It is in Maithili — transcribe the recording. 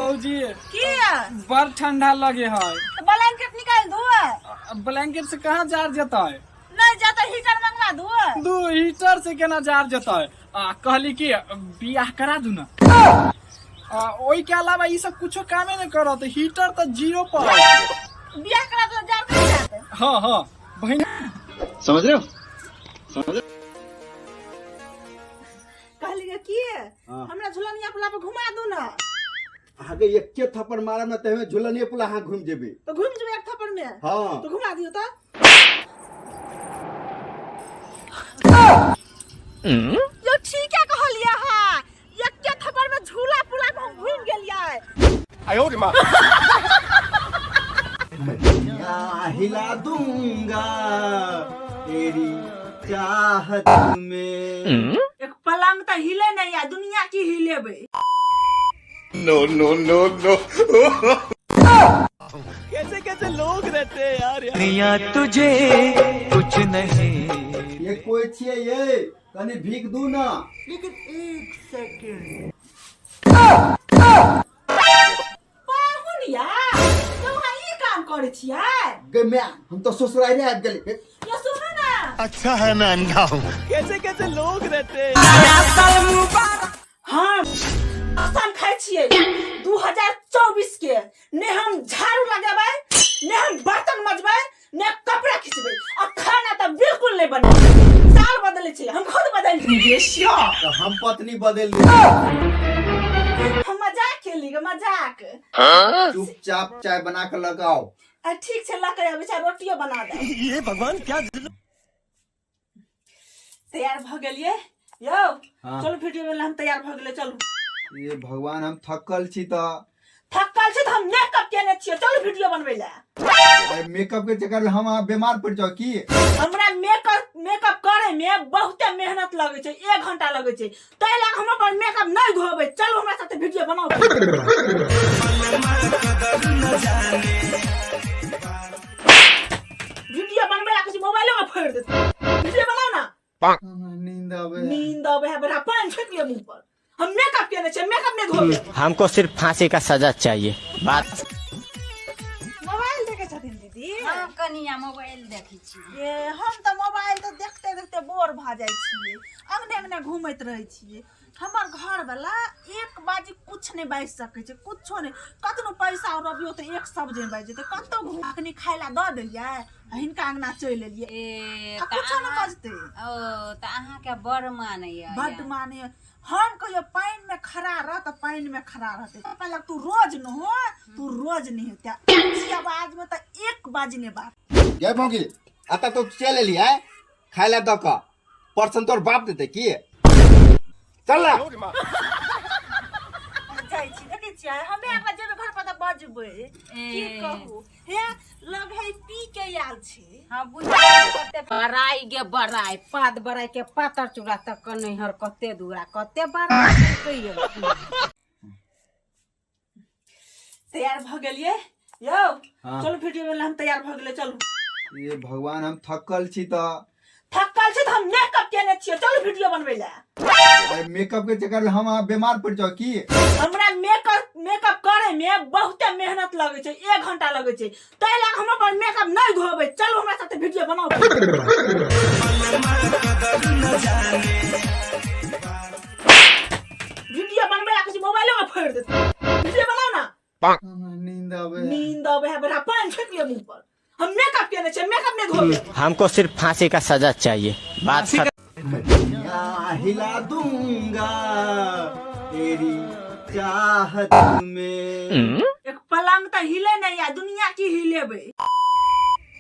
भौजी। की? बड़ ठंडा लगे है। तो ब्लैंकेट निकाल दू। ब्लैंकेट से कहाँ जार जेतै? नहीं जाता, हीटर मंगवा दू। दू हीटर से केना जार जेतै? आ कहली कि बियाह करा दू ना। आ ओहि के अलावा ई सब कुछो कामे नहीं करत, हीटर तऽ जीरो पर। बियाह करा दू, जार नहीं जाते। हाँ हाँ बहिन। समझ रहे हो, समझ रहे हो? कहली गे की? हाँ। हमरा झुलनिया पुला पर घुमा दू ना। अहाँके एके थप्पड़ मारब ने तऽ झुलनिये पुला अहाँ घुमि जेबै। तो घुम जेबै एक थप्पड़ में? हाँ। तो घुमा दियो। तो यो ठीक है कहलिए हाँ, एके थप्पड़ में झूला पुला पर हम घुम गेलिए। दुनिया हिला दूंगा तेरी चाहत में। एक पलंग तऽ हिले नहीं आ, दुनिया की हिलेबै? नो नो नो नो। दुनिया तुझे कुछ नहीं। ये कोई छियै ये, कनि भीख दू ना। पाहुन या तो अहाँ ई काम करै छियै? गे माय, हम तो ससुराले आबि गेली। यो सुनू ना। अच्छा है मैं अंधा हूँ। हम कसम खाइ छियै 2024 के, ने हम झाड़ू लगेबै, ने हम बर्तन मजबै, ने कपड़ा खिचबै आ खाना तऽ बिल्कुल नहि बनेबै। साल बदलै छै, हम खुद बदलि देबै। तऽ हम पत्नी बदलि देबै। हम मजाक केली गे, मजाक। चुपचाप चाय बना के लगाओ। आ ठीक छै, लऽ के आबै छै, रोटियो बना दे। ये भगवान, क्या तैयार भऽ गेलियै यौ? हाँ। चलू वीडियो में, हम तैयार भऽ गेलियै, चलू। ये भगवान, हम थकल छी तऽ। थकल छी तऽ हम मेकअप केने छियै, चलू वीडियो बनबै लए। अरे, मेकअप के चक्कर में हम अहाँ बीमार पड़ जाओ की? हमरा मेकअप मेकअप करे में बहुते मेहनत लगै छै, एक घंटा लगै छै, ताहि लए हम अपन मेकअप नहि धोबै। चलू हमरा साथे वीडियो बनाउ। वीडियो बनबै लए कहै छी, मोबाइलो में फोड़ि देतै। वीडियो बनाउ ना। हमरा नींद आबै है। नींद अबै है? बड़ा पानि छेक लिअ मुँह पर। हम मेकअप केने छियै, मेकअप नहि धोबै। हमको सिर्फ फांसी का सजा चाहिए बात। मोबाइल देखै छथिन दीदी? हम कनिया मोबाइल देखै छी। ए, हम तऽ मोबाइल तऽ देखते देखते बोर भऽ जाइ छियै, अंगने अंगने घूमैत रहै छियै। हमर घरवला एक बाजी कुछ नहि बाजि सकै छै, कुछो नहि। कतनो पैसा रबियो तऽ एक शब्द नहि बाजि जेतै। कतौ घूम अखनी खाय लए दऽ देलियै आ हिनका अंगना चलि एलियै। ए। आ तऽ कुछो नहि बजतै। ओ तऽ अहाँके बड़ मानैया? बड्ड माने। हम कहियो पानिमे खड़ा रह तऽ पानिमे खड़ा रहतै। पहिले तू रोज नहो, तू रोज नहेतै। ऊँची आवाजमे तऽ एक बाजी नहि बात। गे भौजी, एतऽ तो चलि एली है खाय लए दऽ कऽ, परसन तोर बाप देतै की? चल ना। जाइ छी, देखै छियै, हमे अहाँ जेबै घर पर तऽ बजबै की? ए। कहू हे, लग है पी के आयल छै। हाँ, बुझाइ कते बड़ाई गे बड़ाई, पात बड़ाई के पातर चूड़ा तक के नैहर कते दूरा, कते बड़ाई कहियो। तैयार भऽ गेलियै यौ? हाँ। चलू वीडियो में, हम तैयार भऽ गेलियै, चलू। ये भगवान, हम थकल छी तऽ। थकल छी तऽ हम मेकअप केने छियै, चलू वीडियो बनबै लए। अरे, मेकअप के चक्कर में हम अहाँ बीमार पड़ जाओ की? हमरा मेकअप मेकअप करे में बहुते मेहनत लगै छै, एक घंटा लगै छै, ताहि लए हम अपन मेकअप नहि धोबै। चलू हमरा साथे वीडियो बनाउ। वीडियो बनबै लए कहै छी, मोबाइलो में फोड़ि देतै। वीडियो बनाउ ना। हमरा नींद आबै है। नींद अबै है? बड़ा पानि छेक लिअ मुँह पर। हम मेकअप केने छियै, मेकअप नहि धोबै। हमको सिर्फ फांसी का सजा चाहिए बात खत्म। दुनिया हिला दूंगा तेरी चाहत में। एक पलंग तऽ हिले नहीं आ, दुनिया की हिलेबै?